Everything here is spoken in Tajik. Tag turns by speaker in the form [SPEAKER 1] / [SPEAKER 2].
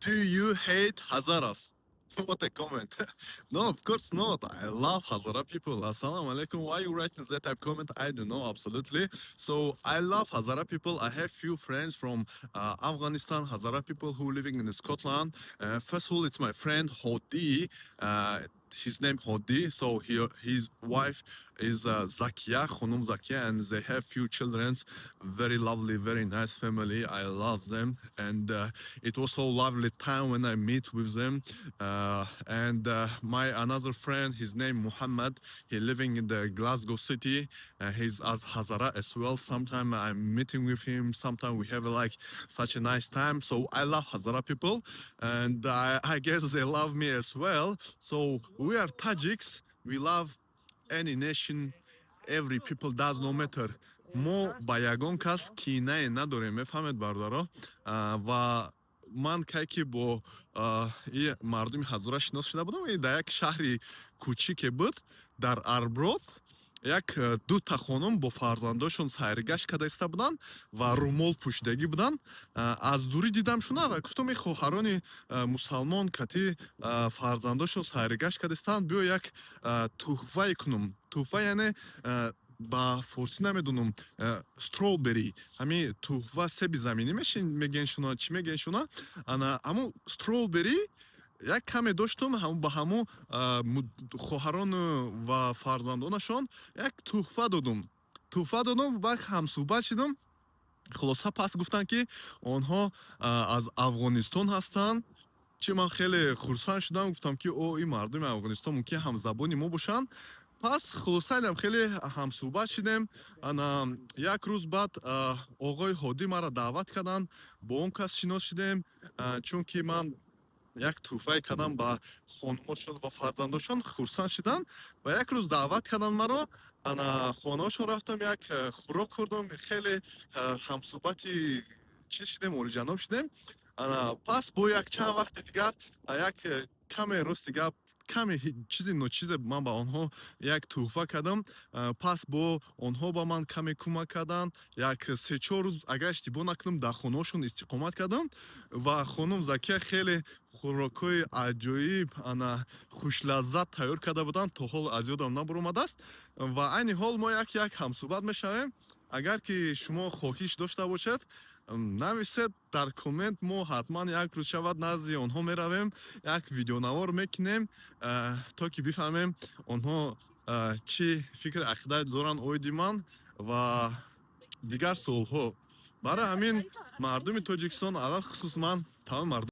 [SPEAKER 1] Do you hate Hazaras? What a comment. No, of course not. I love Hazara people. Assalamu alaikum. Why you writing that type comment? I don't know, absolutely. So I love Hazara people. I have few friends from Afghanistan, Hazara people who living in Scotland. First of all, it's my friend Hodi. His name Hodi. So his wife is Zakia, Khonum Zakia, and they have few children. Very lovely, very nice family. I love them, and it was so lovely time when I meet with them. And my another friend, his name Muhammad. He living in the Glasgow city. He's as Hazara as well. Sometime I'm meeting with him. Sometime we have like such a nice time. So I love Hazara people, and I guess they love me as well. So we are Tajiks. We love any nation, every people, does no matter. Мо ба ягон кас кинае надорем, мефаҳмед, бародаро. Ва ман кай ки бо и мардуми ҳазора шинос шуда будам, и дар як шаҳри кӯчике буд дар Арброт, як дута хонум бо фарзандошон сайргашт карда иста буданд ва румол пӯшидагӣ буданд. Аз дурӣ дидам шуна ва гуфтам: «Ин хоҳарони мусалмон кати фарзандошон сайргашт карда истанд, биё як туҳфае кунам». Туҳфа яъне ба форсӣ намедонам, strawberry, ҳамин туҳфа, себи заминӣ мегӯен шуна, чӣ мегӯен шуна, ана ҳамун strawberry як каме доштум, ба ҳамун хоҳарону ва фарзандонашон як туҳфа додум. Туҳфа додум, баъд ҳамсӯҳбат шудум. Хулоса, пас гуфтанд, ки онҳо аз Афғонистон ҳастанд. Чӣ ман хеле хурсанд шудам, гуфтам, ки о, ин мардуми Афғонистон мумкин ҳамзабони мо бошанд. Пас хулоса, инам хеле ҳамсӯҳбат шудем. Ана як рӯз баъд оғои Ҳодӣ маро даъват карданд, бо он кас шинос шудем, чунки ман як тӯҳфае кардам ба хонумошон ва фарзандошон, хурсанд шуданд ва як рӯз даъват карданд маро. Ана хонаошон рафтам, як хӯрок хӯрдам, хеле ҳамсӯҳбати чӣ шудем, олиҷаноб шудем. Ана пас бо як чанд вақти дигар як каме, рости гап, каме чизи ночизе ман ба онҳо як тӯҳфа кардам. Пас бо онҳо ба ман каме кӯмак карданд. Як 3-4 рӯз, агар иштибоҳ накунам, дар хонаошон истиқомат кардам ва хонум Закия хеле хӯрокҳои аҷоиб, ана хушлаззат тайёр карда буданд, то ҳол аз ёдам набаромадааст. Ва айни ҳол мо як як ҳамсӯҳбат мешавем. Агар ки шумо хоҳиш дошта бошед, нависед дар коммент, мо ҳатман як рӯз шавад назди онҳо меравем, як видеонавор мекунем, то ки бифаҳмем, онҳо чӣ фикр ақида доранд оиди ман ва дигар суолҳо. Барои ҳамин мардуми Тоҷикистон, алалхусус ман тамоми мардум